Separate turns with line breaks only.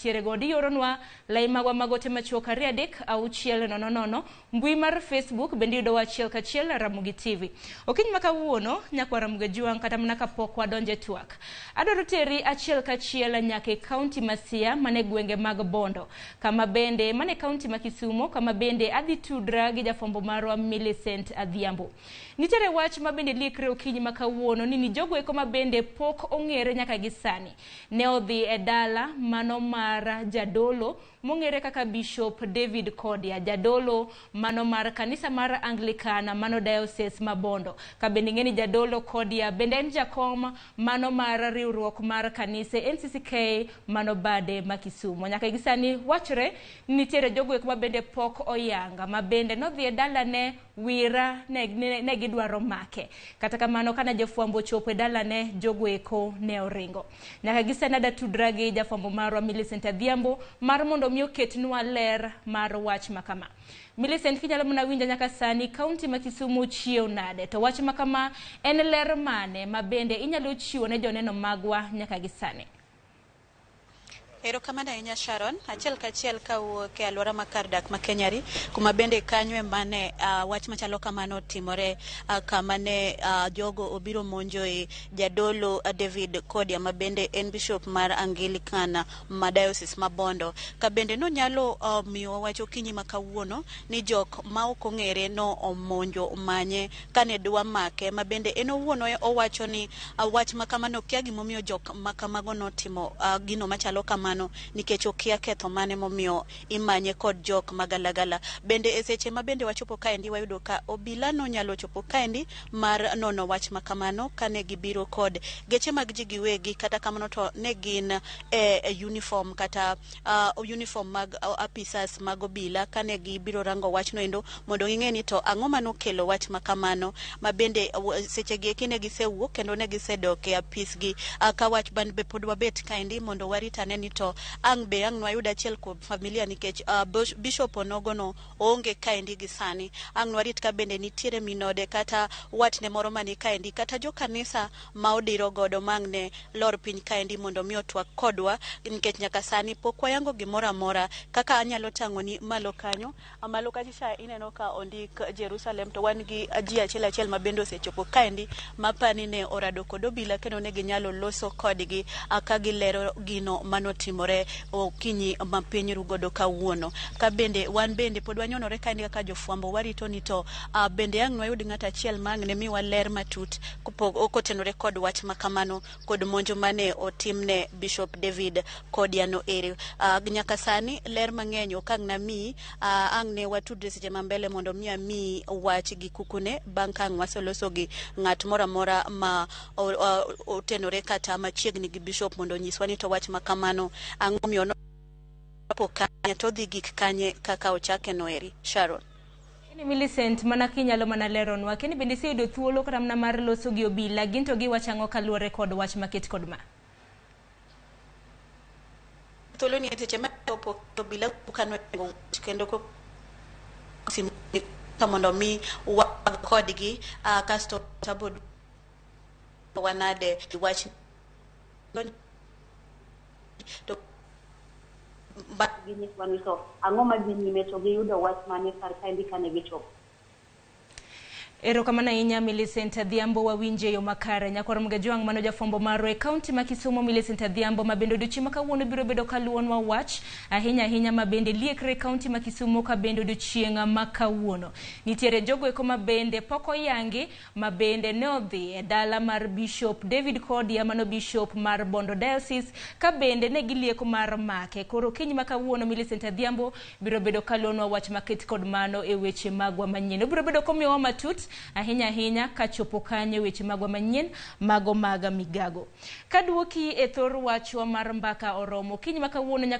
intiere godo. Ioronwa lai magwa mag ote machuok 23600. Mbui mar Facebook bende iyudowa achiel kachiel Ramogi TV. Okinyi ma kawuono nyakwa Ramogi Jwang' kata mana kapok wadonje twak. Adwaro teri achiel kachiel nyaka e kaunti ma Siaya mane gwenge mag Bondo. Kama bende mane kaunti ma Kisumo kama bende adhi tudra gi jafwambo marwa Millicent Adhiambo. Nitiere wach ma bende liekre okinyi ma kawuono ni jogo eko ma bende pok ong'ere nyaka gi sani ne odhi e dala mano mar jadolo mong'ere kaka Bishop David Kodia, jadolo mano mar kanisa mar Anglican mano diocese ma Bondo. Ka bende ing'e ni jadolo Kodia bende en jakom mano mar riwruok mar kanise NCCK mano bade ma Kisumo. Nyaka gi sani wachre ni nitiere jogo eko ma bende pok oyanga ma bende nodhi e dalane wira ne gidwaro make. Kata kamano kana jofwambo ochopo e dalane jogo eko ne oringo. Nyaka gi sani adatudra gi jafwambo marwa Millicent Adhiambo mar mondo mi oketnwa ler mar wach ma kama. Millicent, kinyalo mana winja nyaka sani, kaunti ma Kisumu chiew nade? To wach ma kama en ler mane ma bende inyalo chiwo ne joneno magwa nyaka gi sani?
Erokamano ahinya Sharon, achiel kachiel kawuok e alwora ma kar dak ma Kenyari, kuma bende kanyo emane wach machalo kamano otimore, kama ne jogo obiro monjo e jadolo David Kodia ma bende en bishop mar Anglican ma diocese ma Bondo. Ka bende nonyalo miyowa wach okinyi ma kawuono ni jok ma ok ong'ere no omonjo manye kane dwa make, ma bende en owuon owacho ni wach ma kamano okia gimomiyo jok ma kamago notimo gino machalo kamano, nikech okia ketho mane momiyo imanye kod jok magalagala. Bende e seche ma bende wachopo kaendi wayudo ka obila nonyalo chopo kaendi mar nono wach ma kamano kane gibiro kod geche mag ji giwegi, kata kamano to ne gin e uniform kata uniform mag apisas mag obila kane gibiro rango wachno endo mondo ging'e ni to ang'o manokelo wach ma kamano, ma bende seche gi eki ne gisewuok kendo ne gisedok e apisgi. Ka wach ban be pod wabet kaendi mondo warit ane ni to ang' be ang' nwayud achiel kuom familia, nikech bishop onogono oonge kaendi gi sani. Ang' nwarit ka bende nitiere minode kata watne moro mani kaendi kata jokanisa ma odiro godo ma ang' ne lor piny kaendi mondo mi otwak kodwa, nikech nyaka sani pok wayango gimoro amora. Kaka anyalo tang'oni malo kanyo, malo kacha cha ineno ka ondik Jerusalem, to wan gi ji achiel achiel ma bende osechopo kaendi mapani ne orado kod obila kendo ne ginyalo loso kodgi ka gilero gino manotimore okinyi ma piny ru godo kawuono. Ka bende wan bende pod wanyonore kaendi kaka jofwambo warito ni to bende ang' nwayud ng'at achiel ma ang' ne miwa ler matut kotenore kod wach ma kamano kod monjo mane otimne Bishop David Kodia no eri. Nyaka sani ler mang'eny ok ang' namiyi, ang' ne watudre seche ma mbele mondo mi amiyi wach gi kukune bang' ka ang' waseloso gi ng'at moro amora ma otenore kata machiegni gi bishop mondo onyiswa ni to wach ma kamano ang'o momiyo nopo kanye to odhi gik kanye kaka ochake no eri. Sharon.
Keni Millicent, mana kinyalo mana leronwa, keni bende iseyudo thuolo kata mana mar loso gi obila, gin to giwacho ang'o kaluwore kod wach maket kod ma?
Thuolo ni e seche ma chopo obila kano kendo mondo mi wag kodgi, kasto tabo wanade wach to
ginyiswa ni to ang'o madhi nyime to giyudo wach mane kar kaendi kane gichopo.
Erokamano ahinya Millicent Adhiambo, wawinje e yo makare. Nyakwar Mgajwang' mano jafwambo marwa e kaunti ma Kisumu Millicent Adhiambo ma bende odiochieng' ma kawuono biro bedo kaluwonwa wach ahinya ahinya ma bende liekre e kaunti ma Kisumu ka bende odiochieng' ma kawuono. Nitiere jogo eko ma bende pok oyangi ma bende ne odhi e dala mar Bishop David Kodia mano Bishop mar Bondo Diocese ka bende ne gilieko mar make. Koro okinyi ma kawuono Millicent Adhiambo biro bedo kaluwonwa wach maket kod mano e weche magwa manyien. Obiro bedo komiyowa matut ahinya ahinya kachopo kanyo weche magwa manyien mago mag migago. Kaduoki e thor wachwa mar mbaka oromo okinyi ma kawuono nyaka